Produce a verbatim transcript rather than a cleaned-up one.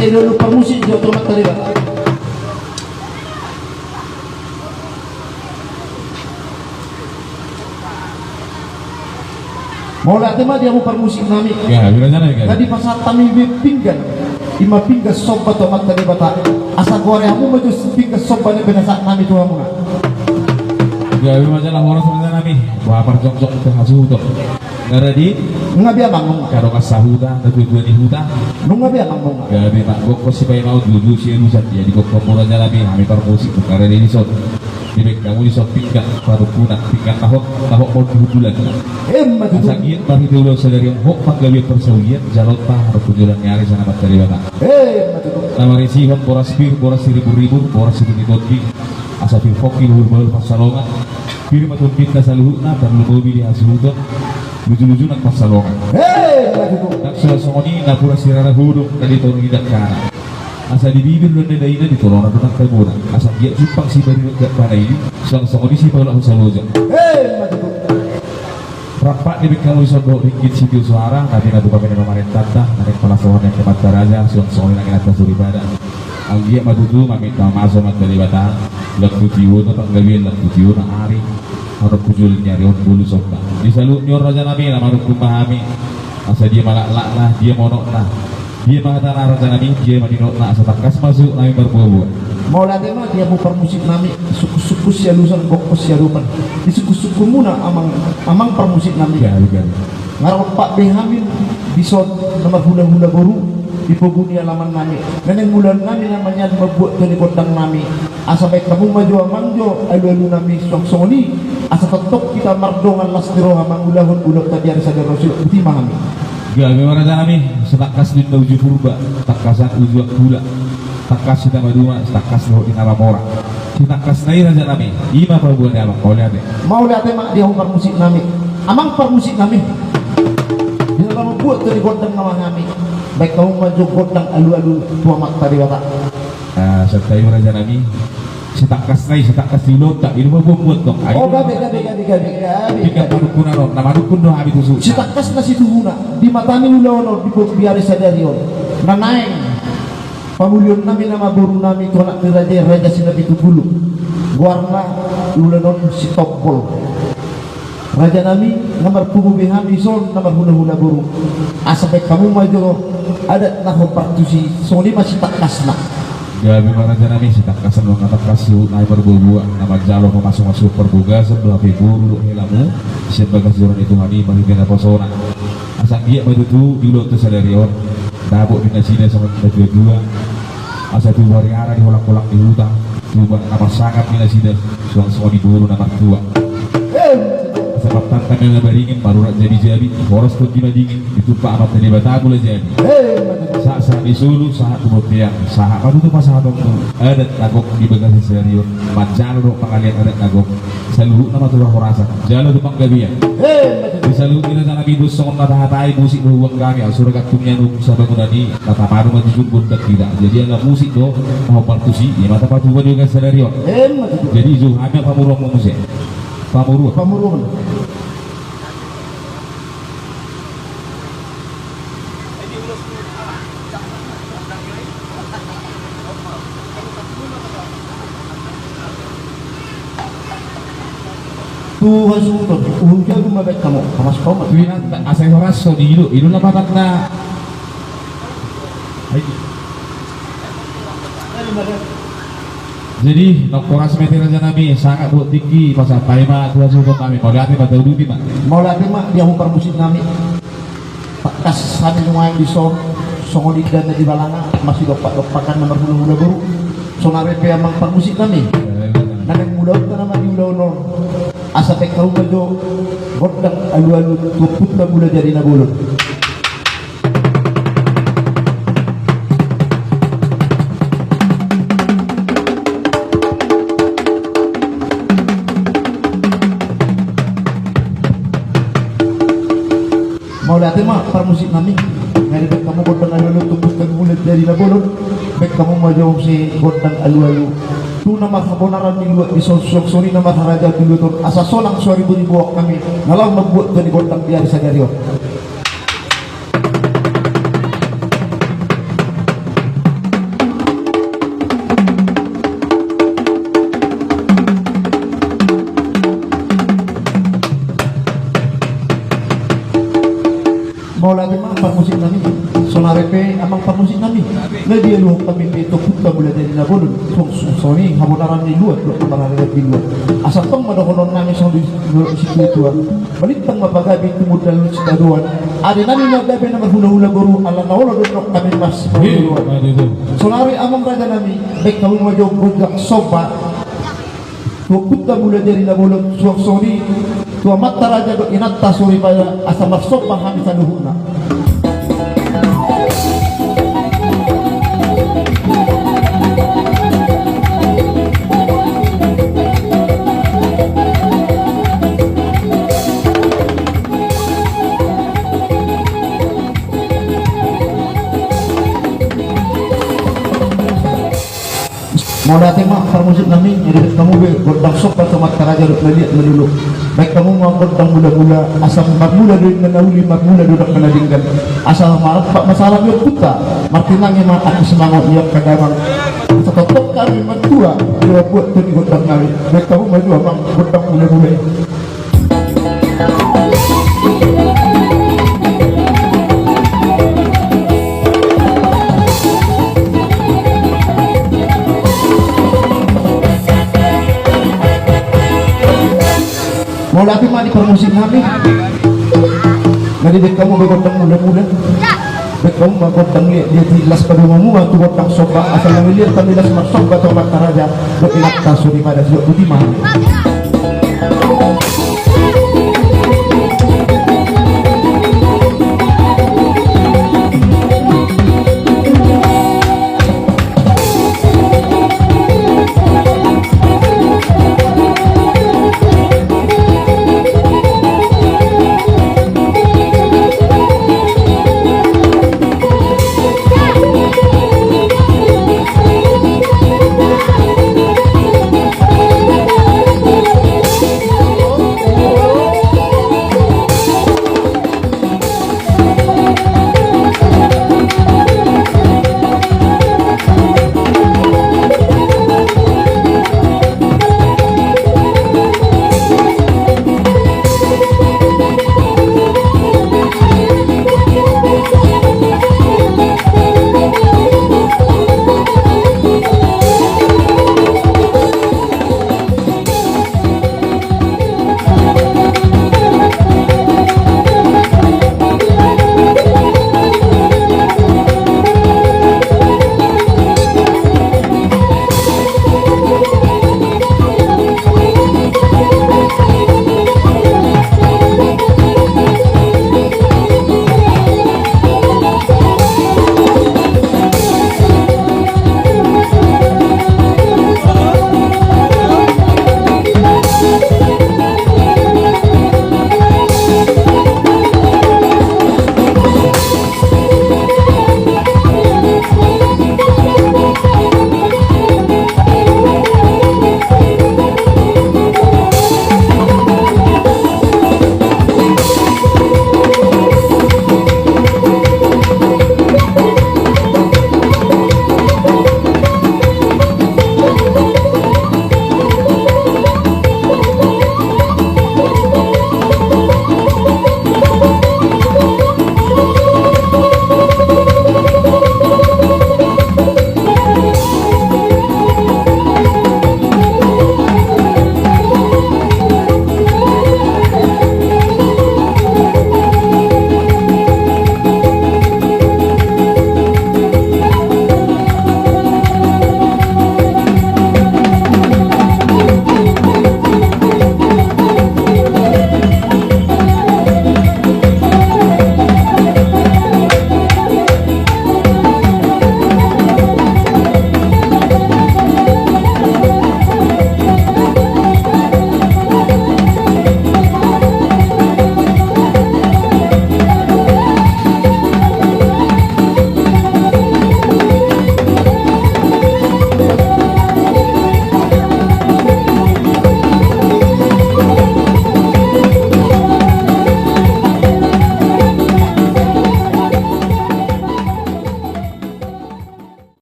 Ilo lu parmusik jo tu mata dewa. Mauliate ma di hamu parmusik nami. Ya, bila sana ya. Tadi pasahat nami be pinggan. Ima pinggan somba tu mata dewa ta. Asa gore hamu ma jo pinggan somba ni penasahat nami tu hamu na. Ya, bila sana horas mana nami. Wah, parjok-jok tu hasuhuton. Ngaradi? Nunga be amang nunga. Kadongan sahuta, na tua-tua ni huta. Nunga be amang nunga. Gabe ma gokkon sipaingaon, dudu sialusan, jadi gokkon mura jalabi, hami parmusik, nunga rade dison. Dibaen hamu dison pinggan parungkuna, pinggan na hot, na hot mau di hundulan. Emma tutu. Asa giat marhite ulaon sadari on, hot panggabean parsaulian, jaloonta, rungkun joloan ni ari, sana mata dewa ta. Emma tutu. Na marisihon boras pir, boras siribur-ribur, boras sitondi-tondi. Asa pir pongki luhur bahul pansalongan. Pir ma tondinta saluhutna, tarlumobi di hasuhuton. Luju-luju nang pansalongan. Hei, lagu tu. Nang suang songon i napuran sirara huduk na di toru ni dangkana. Asa di bibir do na daina, di tolonan do nang tabona. Asa giat jumpang sibarirot gak bana i, suang songon i sipaulak hu Saloja. Hei, lagu tu. Rap ma dibaen hamu dison dohot ringgit sitio soara, na pinatupa ni pamarentanta, na naeng palasohon ni amanta raja, suang songon i nang inanta soripada. Anggiat ma tutu maminta mamasu amanta Debata, lam tu tiona panggabean, lam tu tiona ari, rungkun joloan ni ari on, bolu somba. Di saluhut ni on raja nami, na manungkun ma hami, asa dia ma laklakna, dia ma unokna, dia ma hatana raja nami, dia ma ninna, asa tangkas ma suhut nami marboaboa. Mauliate ma di hamu parmusik nami, sungkunsungkun sialusan, gokkon siadopan. Di sungkunsungkunmuna amang, amang parmusik nami. Gabe, gabe. Nunga rap be hami dison na marhulahula boru di pogu ni alaman nami. Na naeng mulaon nami na manjalo mambuat tua ni gondang nami. Asa baen hamu ma jo amang jo alualu nami suang songon i. Asa tongtong hita mardongan las ni roha mangulahon ulaonta di ari sadari on, songon i ma hami. Gabe ma raja nami, satangkas ninna uju Purba, tangkasan uju Angkula. Tangkas hita maduma, satangkas dohot di na mamora. Sitangkasna i raja nami, i ma paboa ni amang, mauliate. Mauliate ma di hamu parmusik nami. Amang parmusik nami. Di na mambuat tua ni gondang nama hami. Baen hamu ma jo gondang alualu tu amanta Debata. Ah, santabi ma raja nami. Sitangkasna i, sitangkas ni ulaonta, i do paboa buat tong. Oh, gabe, gabe, gabe, gabe, gabe. Pinggan panungkunan on, na manungkun do hami tu suhutna. Sitangkasna situhuna, di mata ni ulaon on, di po-, di ari sadari on. Na naeng pamulion nami nama boru nami tu anak ni raja i, Raja Sinapitupulu. Goarna ulaon on Sitompol. Raja nami, na marpungu be hami dison na marhulahula boru. Asa baen hamu ma jo adat na hombar tusi, songon i ma sitangkasna. Gabe ma raja nami, sitangkasna nunga tangkas suhut nami marboaboa, na manjalo pamasumasuon parbagason do hape boru dohot helamu, sian bagas joro ni Tuhan i marhite naposona. Asa anggiat ma tutu di ulaonta sadari on, dapot di nasida songon natuatua. Asa tubu hariara di holangholang ni huta, tubu anak na marsangap di nasida, suang songon i boru na martua. Asa martantang na baringin, marurat jabijabi, horas tondi madingin, ditumpak Amanta Debata mula jadi. Sahat-sahat ni solu, sahat tu bontean, sahat ma tutu pasahatonmu adat na gok di bagasan sadari on, manjalo dohot pangalian adat na gok. Saluhutna ma tu parhorasan, jalo tu panggabean. Di saluhut ni raja nami, dos songon na tahatai musik do huboan hami, asa ro gantung ni anom sabangunan i, na tapadu ma jujur gondang hita. Jadi ala musik do na hombar tusi, i ma tapatupa di bagasan sadari on. Jadi jou hami ma pamoruonmu muse. Pamoruon. Pamoruon. Tu hasuhuton, uhum jago ma baen hamu, hamas hamu ma. Tu inanta, asa i horas so di ido, ido na patak na. Ai. Jadi, nang horas ma i raja nami, sangap dohot tingki, pasahat hami ma tu hasuhuton nami, mauliate ma, tauduti ma. Mauliate ma, di hamu parmusik nami. Tangkas hami nuaeng dison, songon indahan na di balanga, masidompakdompakan na marhulahula boru. Sonari pe amang parmusik nami. Na naeng mulaonta nama di ulaon on. Asa baen hamu ma jo gondang alualu tu ompunta Mulajadi Nabolon. Mauliate ma parmusik nami. Nunga dibaen hamu gondang alualu tu ompunta Mulajadi Nabolon. Baen hamu ma jo muse gondang alualu tu na marhabonaran ni luat dison, suang songon i na marharajaon di luat on, asa so lang so riboribu anak nami na laho mambuat tua ni gondang di ari sadari on. Mauliate ma parmusik nami. Saonari pe amang parmusik nami, na dialuhon hami be tu ompunta Mulajadi Nabolon, suang songon i habonaran ni luat dohot habonaran ni luat. Asa tong ma dohonon nami songon di, songon di situatua: Balintang ma pagabe, tumundalhon sitadoan. Ate nami ma gabe na marhulahula boru, ala na olo do dohonon nami mas. Iya, marhulahula. Saonari amang raja nami, baen hamu ma jo gondang somba tu ompunta Mulajadi Nabolon, suang songon i tu amanta raja dohot inanta soripada, asa marsomba hami saluhutna. Mauliate ma parmusik nami. Jadi baen hamu be gondang somba tu amanta raja dohot na liat na lolo. Baen hamu ma gondang mulamula, asa marmula do inna na uli, marmula do dangka na denggan. Asa marampak ma sahala ni ompunta, martinangi ma angka simangot ni angka damang. Asa tongtong hami martua di pambuaton ni gondang nami. Baen hamu ma jo amang gondang mulamula i. Mauliate ma di parmusik nami. Jadi baen hamu be gondang mulamula. Baen hamu ma gondang liat, liat i, las padomu ma tu gondang somba, asa na liat hami las marsomba tu amanta raja dohot inanta soripada. Sidok tutu ma.